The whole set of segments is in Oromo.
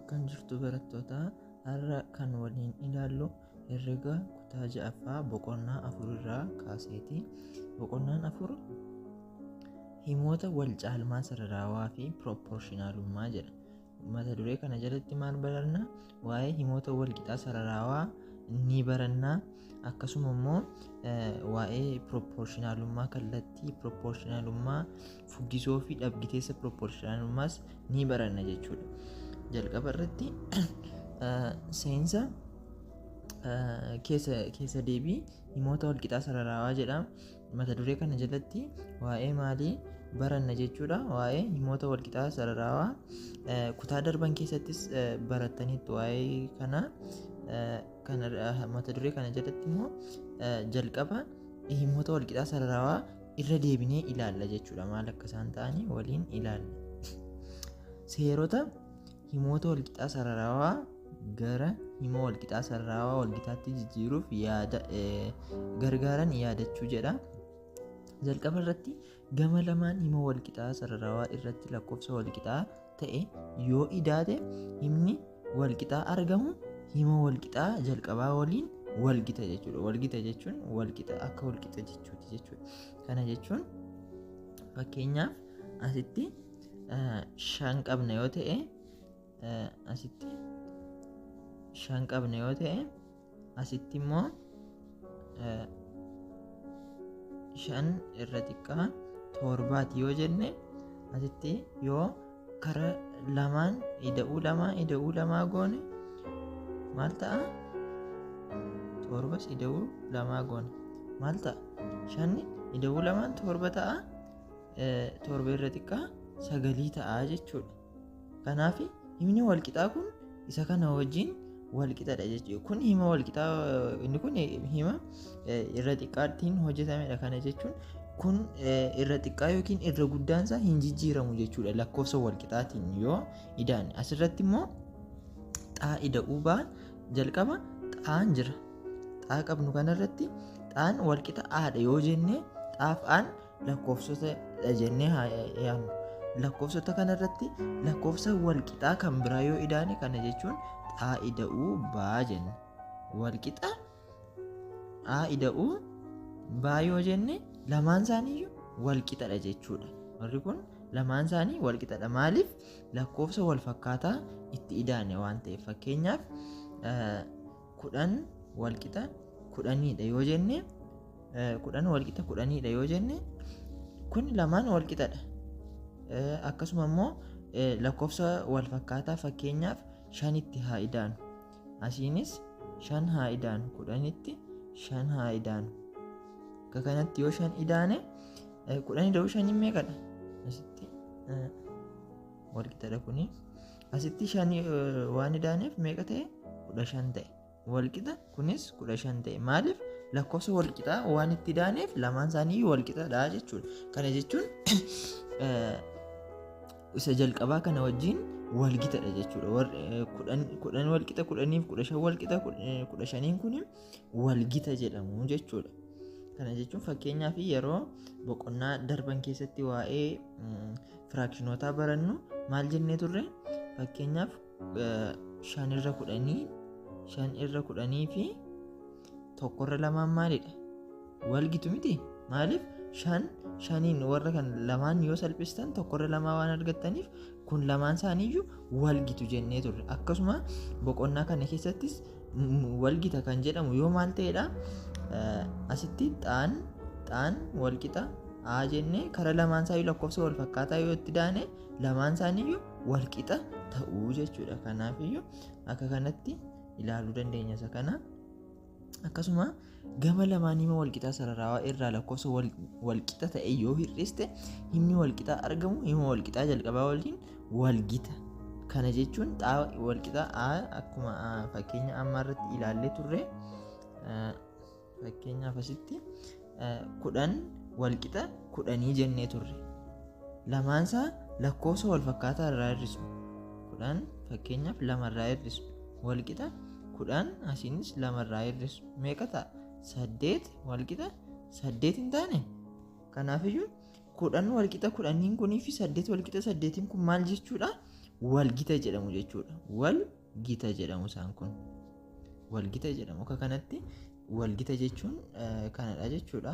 Akkam jirtu barattoota, har'a kan waliin ilaallu herrega kutaa 6ffaa boqonnaa 4 irraa kaaseeti. Boqonnaan 4 himoota wal caalmaa sararaawaa fi piroopporshinaalummaa jedha. Mata duree kana jalatti maal baranna? Waa'ee himoota wal qixaa sararaawaa ni baranna. Akkasuma immoo waa'ee piroopporshinaalummaa kallattii, piroopporshinaalummaa fuggisoo fi dhabgiteessa piroopporshinaalummaas ni baranna jechuudha. Jalqaba irratti seensa keessa deebii himoota walqixaa sararaawaa jedha. Mata duree kana jalatti waa'ee maalii baranna jechuudha. Waa'ee himoota walqixaa sararaawaa kutaa darban keessattis barattaniittu waa'ee kana. Mata duree kana jalatti immoo jalqaba himoota walqixaa sararaawaa irra deebinee ilaalla jechuudha. Maal akka isaan ta'anii waliin ilaalla. Seerota himoota walqixaa sararaawaa gara hima walqixaa sararaawaa walqixaatti jijjiiruuf yaada gargaaran yaadachuu jedha. Jalqaba irratti gama lamaan hima walqixaa sararaawaa irratti lakkoofsa walqixaa ta'e yoo idaate himni walqixaa argamu hima walqixaa jalqabaa waliin walgita jechuudha. Walgita jechuun walqixa akka walqixa jechuuti jechuudha. Kana jechuun fakkeenyaaf asitti 5 qabna yoo ta'e, asitti 5 qabna yoo ta'e, asitti immoo 5 irra xiqqaa 7ti yoo jenne, asitti yoo kara lamaan ida'uu lamaa ida'uu lamaa goone maal ta'a? 7s ida'uu lamaa goone maal ta'a? 5 ida'uu lamaan 7 ta'a. 7 irra xiqqaa 9 ta'a jechuudha. Kanaaf himni walqixaa kun isa kana wajjin walqixadha jechuudha. Kun hima walqixaa, inni kun hima irra xiqqaattiin hojjetamedha. Kana jechuun kun irra xiqqaa yookiin irra guddaan isaa hin jijjiiramu jechuudha. Lakkoofsa walqixaatiin yoo idaane. Asirratti immoo xaa ida'uu baan jalqaba xaan jira. Xaa qabnu kanarratti xaan walqixa aadha yoo jenne, xaaf aan lakkoofsota jennee haa yaadnu. Lakkoofsota kanarratti lakkoofsa walqixaa kan biraa yoo idaane, kana jechuun xaa ida'uu baa jenna. Walqixa a ida'uu baa yoo jenne lamaan isaaniiyyuu walqixadha jechuudha. Warri kun lamaan isaanii walqixadha. Maaliif? Lakkoofsa wal fakkaataa itti idaane waan ta'eef. Fakkeenyaaf 10 walqixa 10dha yoo jenne, 10 walqixa 10dha yoo jenne, kun lamaan walqixadha. Akkasuma immoo lakkoofsa wal fakkaataa fakkeenyaaf 5tti haa idaanu. Asiinis 5 haa idaanu. 10tti 5 haa idaanu. Akka kanatti yoo 5 idaane, 10 ida'uu 5 meeqadha? Asitti walqixadha kuni. Asitti 5 waan idaaneef meeqa ta'e? 15 ta'e. Walqixa kunis 15 ta'e. Maaliif? Lakkoofsa walqixaa waan itti idaaneef lamaan isaanii walqixadha jechuudha. Kana jechuun isa jalqabaa kana wajjin walgitadha jechuudha. 10 walqixa 10f 15 walqixa 15n kun walgita jedhamu jechuudha. Kana jechuun fakkeenyaaf yeroo boqonnaa darban keessatti waa'ee firaakshinootaa barannu maal jennee turre? Fakkeenyaaf 5 irra 10, 5 irra 10 fi 1 irra 2n maalidha? Walgitu miti? Maaliif? 5 5n warra kan lamaan yoo salphistan 1 irra 2 waan argattaniif kun lamaan isaaniiyyuu walgitu jennee turre. Akkasuma boqonnaa kana keessattis walgita kan jedhamu yoo maal ta'edha? Asitti xaan walqixa a jennee kara lamaan isaanii lakkoofsa wal fakkaataa yoo itti daane lamaan isaaniiyyuu walqixa ta'uu jechuudha. Kanaafiyyuu akka kanatti ilaaluu dandeenya isa kana. Akkasuma gama lamaan hima walqixaa sararaawaa irraa lakkoofsa walqixa ta'e yoo hir'iste himni walqixaa argamu hima walqixaa jalqabaa waliin walgita. Kana jechuun xaa walqixa a akkuma fakkeenya ammaa irratti ilaallee turre, fakkeenyaaf asitti 10 walqixa 10 jennee turre. Lamaansaa lakkoofsa wal fakkaataa irraa hir'isnu. 10 fakkeenyaaf 2 irraa hir'isnu. Walqixa 10 asiinis 2 irraa hir'isnu. Meeqa ta'a? 8 walqixa 8 hin taane? Kanaafiyyuu 10 walqixa 10n kunii fi 8 walqixa 8n kun maal jechuudha? walgita jedhamu jechuudha. Walgita jedhamu isaan kun. Walgita jedhamu. Akka kanatti walgita jechuun kanadha jechuudha.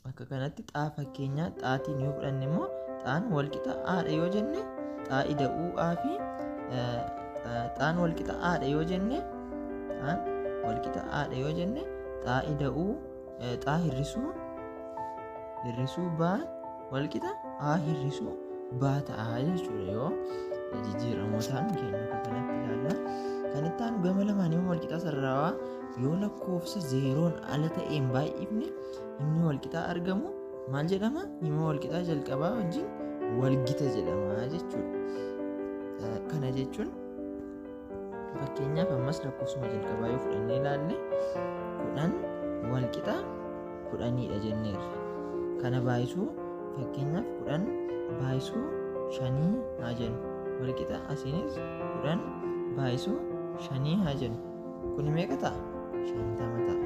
Akka kanatti xaa fakkeenyaa xaatiin yoo fudhanne immoo xaan walqixa aadha yoo jenne xaa ida'uu a fi xaan walqixa aadha yoo jenne xaan walqixa aadha yoo jenne xaa ida'uu xaa hir'isuu baa walqixa a hir'isuu baa ta'a jechuudha yoo jijjiiramootaan keenya akka kanatti ilaalla. Kan itti aanu gama lamaan hima walqixa sararawaa yoo lakkoofsa zeeroon ala ta'een baay'ifne himni walqixaa argamu maal jedhama? Hima walqixaa jalqabaa wajjin walgita jedhama jechuudha. Kana jechuun fakkeenyaaf ammas lakkoofsuma jalqabaa yoo fudhannee ilaalle 10 walqixa 10dha jenneerra. Kana baay'isuu fakkeenyaaf 10 baay'isuu 5 haa jennu. Walqixa asiinis 10 baay'isuu 5 haa jennu. Kuni meeqa ta'a? 50 ta'a.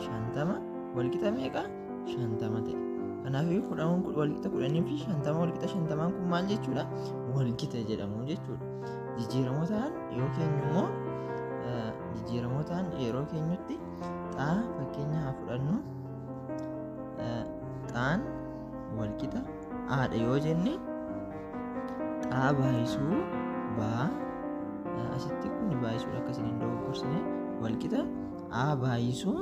50 walqixa meeqa? 50 ta'e. Kanaafuu 10 walqixa 10 fi 50 walqixa 50 kun maal jechuudha? Walgita jedhamu jechuudha. Jijjiiramootaan yoo keenyu immoo jijjiiramootaan yeroo keenyutti xaa fakkeenya haa fudhannu. Xaan walqixa aadha yoo jenne xaa baay'isuu baa asitti kun baay'isuudha akkasiin hin dogoggorsine walqixa a baay'isuu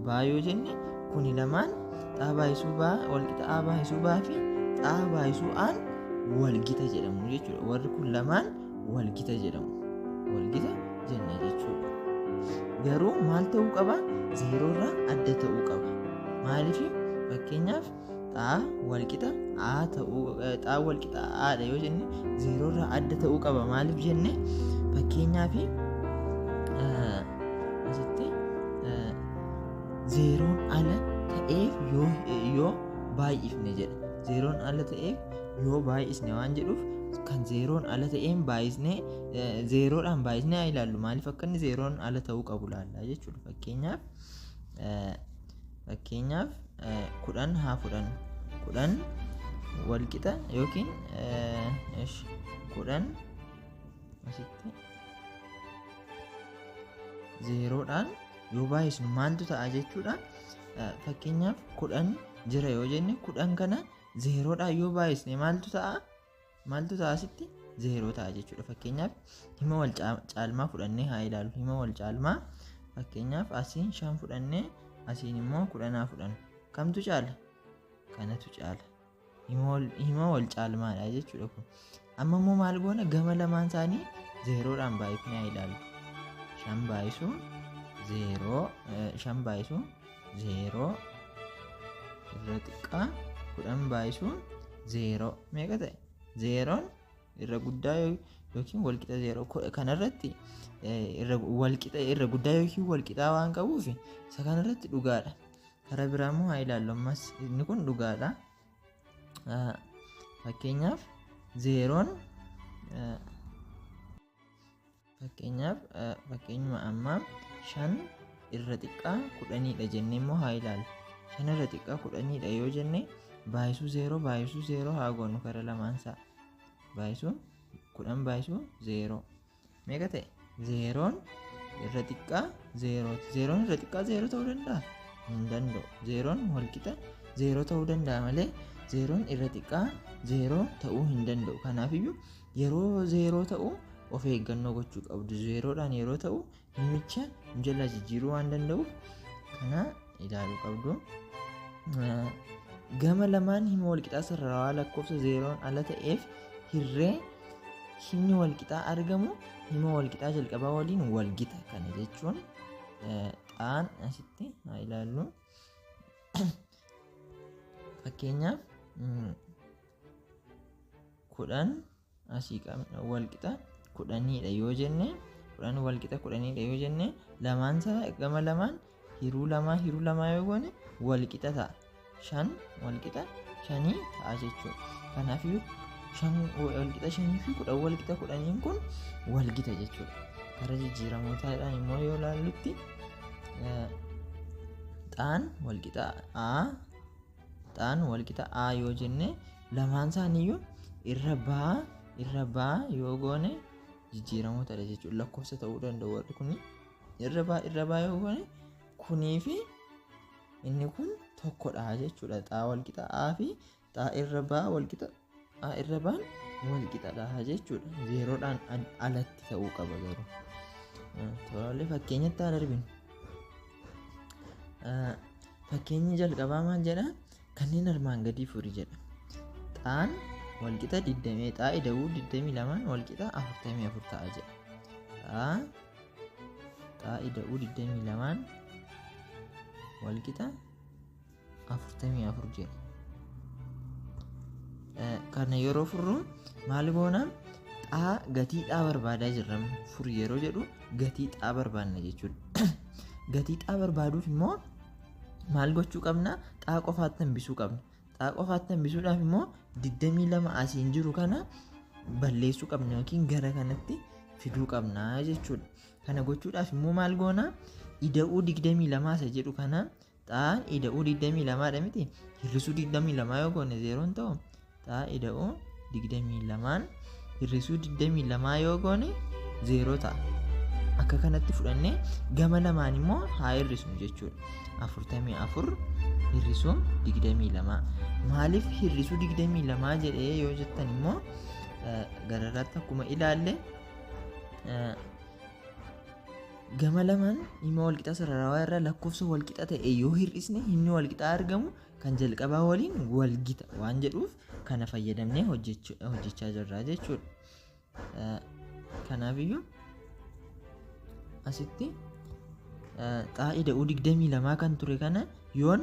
baa yoo jenne kuni lamaan xaa baay'isuu baa walqixa a baay'isuu baa fi xaa baay'isuu aan walgita jedhamu jechuudha. Warri kun lamaan walgita jedhamu. Walgita jenna jechuudha. Garuu maal ta'uu qaba? Zeeroo irraa adda ta'uu qaba. Maaliif fakkeenyaaf xaa walqixa a ta'uu xaa walqixa aadha yoo jenne zeeroo irraa adda ta'uu qaba. Maaliif jenne fakkeenyaaf asitti zeeroon ala ta'eef yoo baay'ifne jedha. Zeeroon ala ta'eef yoo baay'isne waan jedhuuf kan zeeroon ala ta'een baay'isne zeeroodhaan baay'isne haa ilaallu. Maaliif akka inni zeeroon ala ta'uu qabu laalla jechuudha. Fakkeenyaaf 10 haa fudhannu. 10 walqixa yookiin 10 asitti zeeroodhaan yoo baay'isnu maaltu ta'a jechuudha. Fakkeenyaaf 10 jira yoo jenne 10 kana zeeroodhaan yoo baay'isne maaltu ta'a? Maaltu ta'a asitti? Zeeroo ta'a jechuudha. Fakkeenyaaf hima wal caalmaa fudhannee haa ilaallu. Hima wal caalmaa fakkeenyaaf asiin 5 fudhannee asiin immoo 10 haa fudhannu. Kamtu caala? Kanatu caala. Hima wal caalmaadha jechuudha kun. Amma immoo maal goona? Gama lamaan isaanii zeeroodhaan baay'ifnee haa ilaallu. 5 baay'isuu 0 5 baay'isuu 0 irra xiqqaa 10 baay'isuu 0 meeqa ta'e? Zeeroon irra guddaa yookiin walqixa 0 kanarratti irra walqixa irra guddaa yookiin walqixaa waan qabuuf isa kanarratti dhugaadha. Karaa biraa immoo haa ilaallu ammas inni kun dhugaadha. Fakkeenyaaf zeeroon fakkeenyaaf fakkeenyuma ammaa 5 irra xiqqaa 10dha jennee immoo haa ilaallu. 5 irra xiqqaa 10dha yoo jenne baay'isuu 0 baay'isuu 0 haa goonu karaa lamaan isaa. Baay'isuu 10 baay'isuu 0 meeqa ta'e? Zeeroon irra xiqqaa 0ti. Zeeroon irra xiqqaa 0 ta'uu danda'a? Hin danda'u. Zeeroon walqixa 0 ta'uu danda'a malee zeeroon irra xiqqaa 0 ta'uu hin danda'u. Kanaafiyyuu yeroo 0 ta'u of eeggannoo gochuu qabdu. Zeeroodhaan yeroo ta'u himicha jalaa jijjiiruu waan danda'uuf kana ilaaluu qabdu. Gama lamaan hima walqixaa sararawaa lakkoofsa zeeroon ala ta'eef hirree himni walqixaa argamu hima walqixaa jalqabaa waliin walgita. Kana jechuun xaan asitti haa ilaallu. Fakkeenyaaf 10 asii walqixa 10dha yoo jenne 10 walqixa 10dha yoo jenne lamaan isaa gama lamaan hiruu lamaa yoo goone walqixa ta'a. 5 walqixa 5 ta'a jechuudha. Kanaafiyyuu 5 walqixa 5 fi 10 walqixa 10 kun walgita jechuudha. Karaa jijjiiramootaadhaan immoo yoo ilaallutti xaan walqixa a xaan walqixa a yoo jenne lamaan isaaniiyyuu irra baa irra baa yoo goone jijjiiramootadha jechuudha. Lakkoofsa ta'uu danda'u warri kuni. Irra baa yoo goone kunii fi inni kun tokkodha jechuudha. Xaa walqixa A fi xaa irra baa walqixa A irra baan walqixadha jechuudha. Zeeroodhaan alatti ta'uu qaba garuu. Tole fakkeenyatti haa darbinu. Fakkeenyi jalqabaa maal jedha? Kanneen armaan gadii furi jedha. Xaan walqixa 20 xaa ida'uu 22 walqixa 44 ta'a jedha. Xaa ida'uu 22 walqixa 44 jedha. Kana yeroo furru maal goona? Xaa gatii xaa barbaadaa jirra. Furi yeroo jedhu gatii xaa barbaanna jechuudha. Gatii xaa barbaaduuf immoo maal gochuu qabna? Xaa qofaatti hambisuu qabna. Xaa qofaatti hambisuudhaaf immoo 22 asiin jiru kana balleessuu qabna yookiin gara kanatti fiduu qabna jechuudha. Kana gochuudhaaf immoo maal goona? Ida'uu 22 isa jedhu kana xaan ida'uu 22 dha miti. Hir'isuu 22 yoo goone zeeroon ta'u xaa ida'uu 22 hir'isuu 22 yoo goone zeeroo ta'a. Akka kanatti fudhannee gama lamaan immoo haa hir'isnu jechuudha. 44 hir'isuu 22. Maaliif hir'isuu 22 jedhee yoo jettan immoo gararraatti akkuma ilaalle gama lamaan hima walqixa sararawaa irraa lakkoofsa walqixa ta'e yoo hir'isne himni walqixa argamu kan jalqabaa waliin walgita waan jedhuuf kana fayyadamnee hojjechaa jirra jechuudha. Kanaafiyyuu asitti xaa ida'uu 22 kan ture kana yoon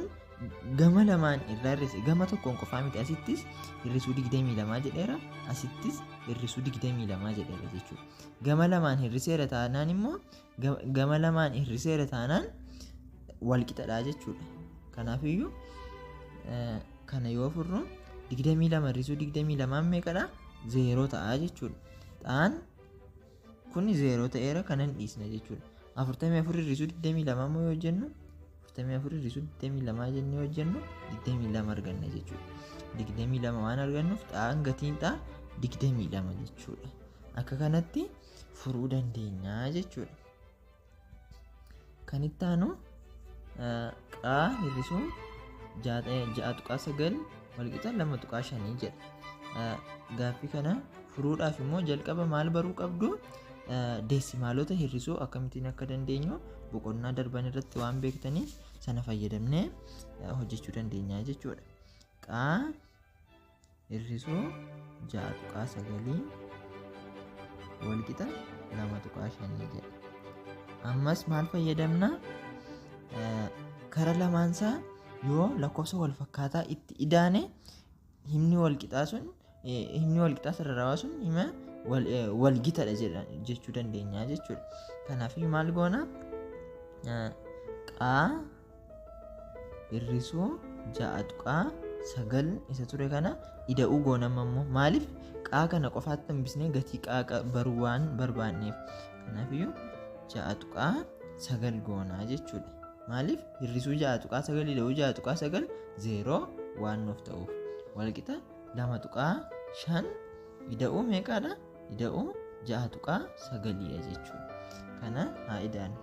gama lamaan irraa hir'ise gama tokkoon qofaa miti, asittis hir'isuu 22 jedheera, asittis hir'isuu 22 jedheera jechuudha. Gama lamaan hir'iseera taanaan immoo gama lamaan hir'iseera taanaan walqixadha jechuudha. Kanaafiyyuu kana yoo furru 22 hir'isuu 22 meeqadha? 0 ta'a jechuudha. Xaan kun 0 ta'eera, kanan dhiisna jechuudha. 44 hir'isuu 22 immoo yoo jennu 44 hir'isuu 22 jennee yoo jennu 22 arganna jechuudha. 22 waan argannuuf xaan gatiin xaa 22 jechuudha. Akka kanatti furuu dandeenya jechuudha. Kan itti aanu qaa hir'isuu 6.9 walqixa 2.5 jedha. Gaaffii kana furuudhaaf immoo jalqaba maal baruu qabdu? Deesimaalota hir'isuu akkamittiin akka dandeenyu boqonnaa darban irratti waan beektaniif sana fayyadamnee hojjechuu dandeenya jechuudha. Qaa hir'isuu 6.9 walqixa 2.5 jedha. Ammas maal fayyadamna? Kara lamaansaa yoo lakkoofsa wal fakkaataa itti idaane himni wal qixaa sun himni wal qixaa sararawaa sun hima walgitadha jechuu dandeenya jechuudha. Kanaaf maal goona? Qaa hir'isuu 6.9 isa ture kana ida'uu goona. Amma immoo maaliif qaa kana qofaatti hambisnee gatii qaa baruu waan barbaanneef. Kanaafiyyuu 6.9 goonaa jechuudha. Maaliif hir'isuu 6.9 ida'uu 6.9 zeeroo waan nuuf ta'uuf. Walqixa 2.5 ida'uu meeqaadha? Ida'uu 6.9 jechuudha. Kana haa idaanu.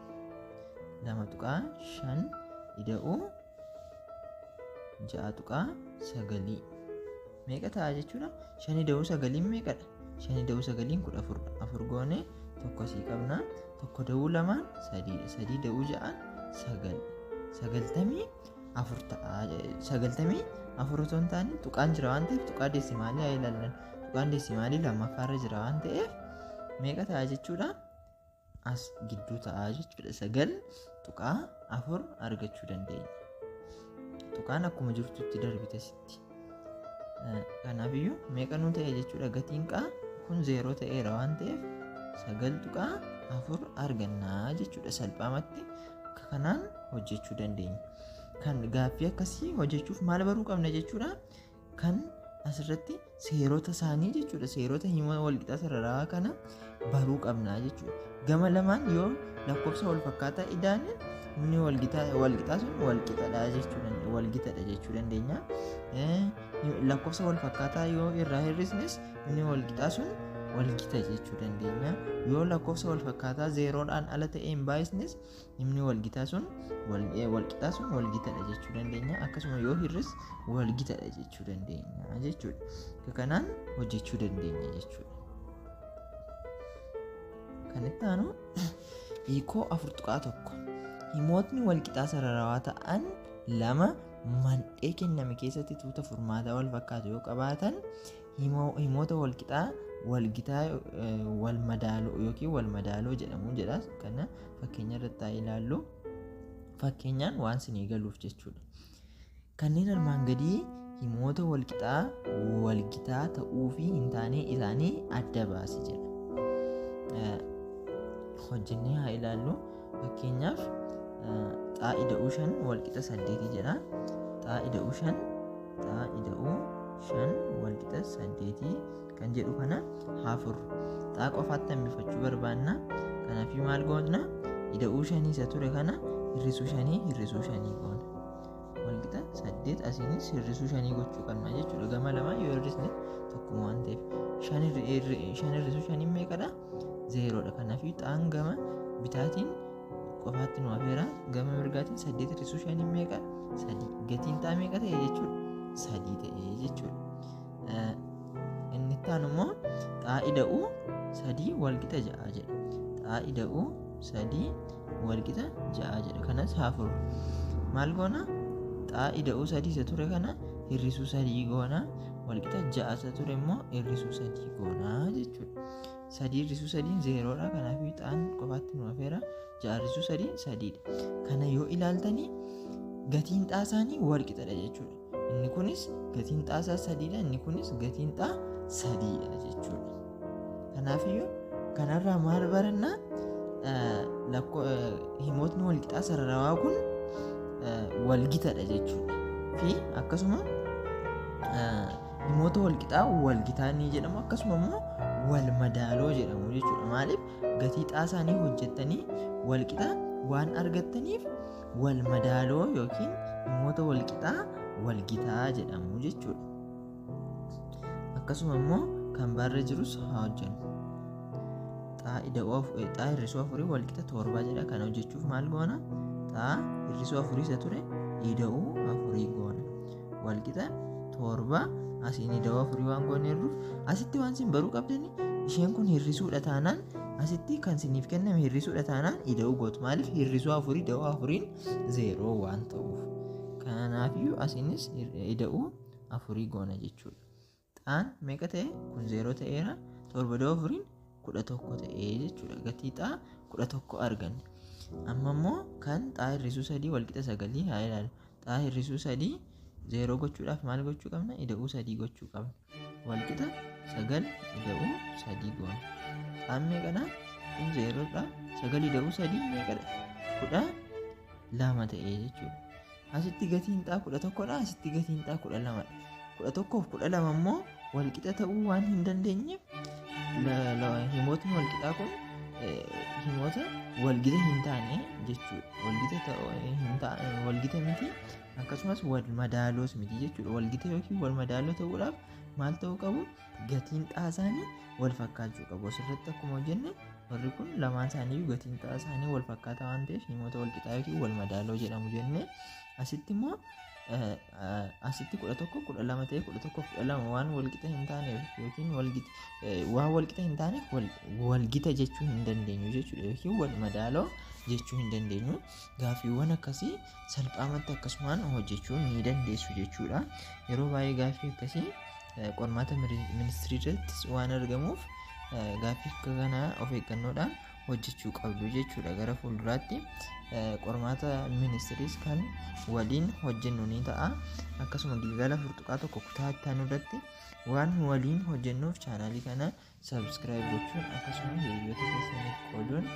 2.5 ida'uu 6.9 meeqa ta'a jechuudha? 5 ida'uu 9 meeqadha? 5 ida'uu 9 14dha. 4 goone tokko asii qabna. 1 ida'uu 2 3dha. 3 ida'uu 6 9. 94 ta'a. 94 osoo hin taane tuqaan jira waan ta'eef tuqaa deesimaalii haa ilaallan. Tuqaan deesimaalii lammaffaarra jira waan ta'eef meeqa ta'a jechuudha? As gidduu ta'a jechuudha. 9.4 argachuu dandeenya. Tuqaan akkuma jirtutti darbite sitti. Kanaafiyyuu meeqa nuu ta'e jechuudha? Gatiin qaa kun 0 ta'eera waan ta'eef 9.4 argannaa jechuudha. Salphaamatti akka kanaan hojjechuu dandeenya. Kan gaaffii akkasii hojjechuuf maal baruu qabna jechuudha? Kan asirratti seerota isaanii jechuudha. Seerota hima walqixa sararaa kana baruu qabna jechuudha. Gama lamaan yoo lakkoofsa wal fakkaataa idaane himni walqixaa sun walqixadha jechuu walgitadha jechuu dandeenya. Lakkoofsa wal fakkaataa yoo irraa hir'isnes himni wal qixaa sun wal gita jechuu dandeenya. Yoo lakkoofsa wal fakkaataa zeeroodhaan ala ta'e hin baay'isnes himni wal gitaa sun wal qixaa sun wal gitadha jechuu dandeenya. Akkasuma yoo hir'is wal gitadha jechuu dandeenya jechuudha. Kanaan hojjechuu dandeenya jechuudha. Kan itti aanu hiikoo 4.1 himootni wal qixaa sararawaa ta'an lama mandhee kenname keessatti tuuta furmaataa wal fakkaatu yoo qabaatan himoota wal qixaa wal gitaa wal madaaloo yookiin wal madaaloo jedhamu jedha. Kana fakkeenya irratti haa ilaallu. Fakkeenyaan waan sinii galuuf jechuudha. Kanneen armaan gadii himoota wal qixaa wal gitaa ta'uu fi hin taane isaanii adda baasi jedha. Hojjennee haa ilaallu. Fakkeenyaaf xaa ida'uu 5 wal qixa 8 jedha. Xaa ida'uu 5 xaa ida'uu 5 wal qixa 8 kan jedhu kana haa furru. Xaa qofaatti hambifachuu barbaanna. Kanaafii maal goona? Ida'uu 5 isa ture kana hir'isuu 5 hir'isuu 5 goona. Wal qixa 8 asiinis hir'isuu 5 gochuu qabna jechuudha. Gama lama yoo hir'isne tokkuma waan ta'eef 5 hir'isuu 5 meeqadha? 0dha. Kanaafii xaan gama bitaatiin qofaatti nu hafeera. Gama mirgaatiin 8 hir'isuu 5 meeqa? 3. Gatiin xaa meeqa ta'e jechuudha? 3 ta'e jechuudha. Inni itti aanu immoo xaa ida'uu 3 wal qixa 6 jedha. Xaa ida'uu 3 wal qixa 6 jedha. Kanas haa furru. Maal goona? Xaa ida'uu 3 isa ture kana hir'isuu 3 goona. Wal qixa 6 isa ture immoo hir'isuu 3 goona jechuudha. 3 hir'isuu 3 0dha. Kanaafuu xaan qofaatti nu hafeera. 6 hir'isuu 3 3dha. Kana yoo ilaaltanii gatiin xaa isaanii wal qixadha jechuudha. Inni kunis gatiin xaa isaa 3dha. Inni kunis gatiin xaa 3dha jechuudha. Kanaafiyyuu kanarraa maal barannaa? Himootni wal qixaa sararawaa kun wal gitadha jechuudha. Fi akkasuma himoota wal qixaa wal gitaa ni jedhamu. Akkasuma immoo wal madaaloo jedhamu jechuudha. Maaliif gatii xaa isaanii hojjettanii wal qixa waan argattaniif wal madaaloo yookiin himoota wal qixaa wal gitaa jedhamu jechuudha. Akkasuma immoo kan barra jirus haa hojjennu. Xaa ida'uu xaa hir'isuu 4 wal qixa 7 jedha. Kana hojjechuuf maal goona? Xaa hir'isuu 4 isa ture ida'uu 4 goona. Wal qixa 7 asiin ida'uu 4 waan gooneerruuf asitti waan isin baruu qabdani isheen kun hir'isuudha taanaan asitti kan isiniif kenname hir'isuudha taanaan ida'uu gootu. Maaliif hir'isuu 4 ida'uu 4 0 waan ta'uuf. Kanaafiyyuu asiinis ida'uu 4 goona jechuudha. Xaan meeqa ta'e? Kun 0 ta'eera. 7 ida'uu 4 11 ta'ee jechuudha. Gatii xaa 11 arganne. Amma immoo kan xaa hir'isuu 3 wal qixa 9 haa ilaallu. Xaa hir'isuu 3 0 gochuudhaaf maal gochuu qabna? Ida'uu 3 gochuu qabna. Wal qixa 9 ida'uu 3 goona. Xaan meeqadha? Kun 0dha. 9 ida'uu 3 meeqadha? 12 ta'ee jechuudha. Asitti gatiin xaa 11dha. Asitti gatiin xaa 12dha. 11 fi 12 immoo wal qixa ta'uu waan hin dandeenyeef himootni wal qixaa kun himoota wal gita hin taane jechuudha. Wal gita miti akkasumas wal madaaloos miti jechuudha. Wal gita yookiin wal madaaloo ta'uudhaaf maal ta'uu qabu? Gatiin xaa isaanii wal fakkaachuu qabu. Asirratti akkuma hojjenne warri kun lamaan isaanii gatiin xaa isaanii wal fakkaataa waan ta'eef himoota wal qixaa yookiin wal madaaloo jedhamu jenne. Asitti immoo asitti 11 12 ta'e 11 12 waan wal qixa hin taaneef yookiin waan wal qixa hin taaneef wal gita jechuu hin dandeenyu jechuudha yookiin wal madaaloo jechuu hin dandeenyu. Gaaffiiwwan akkasii salphaamatti akkasumaan hojjechuu ni dandeessu jechuudha. Yeroo baay'ee gaaffii akkasii qormaata ministirii irrattis waan argamuuf gaaffii akka kanaa of eeggannoodhaan hojjechuu qabdu jechuudha. Gara fuulduraatti qormaata ministiriis kan waliin hojjennu ni ta'a. Akkasuma gilgaala 4.1 kutaa itti aanu irratti waan waliin hojjennuuf chaanaalii kana subscribe gochuun akkasuma hiriyoota keessaniif qooduun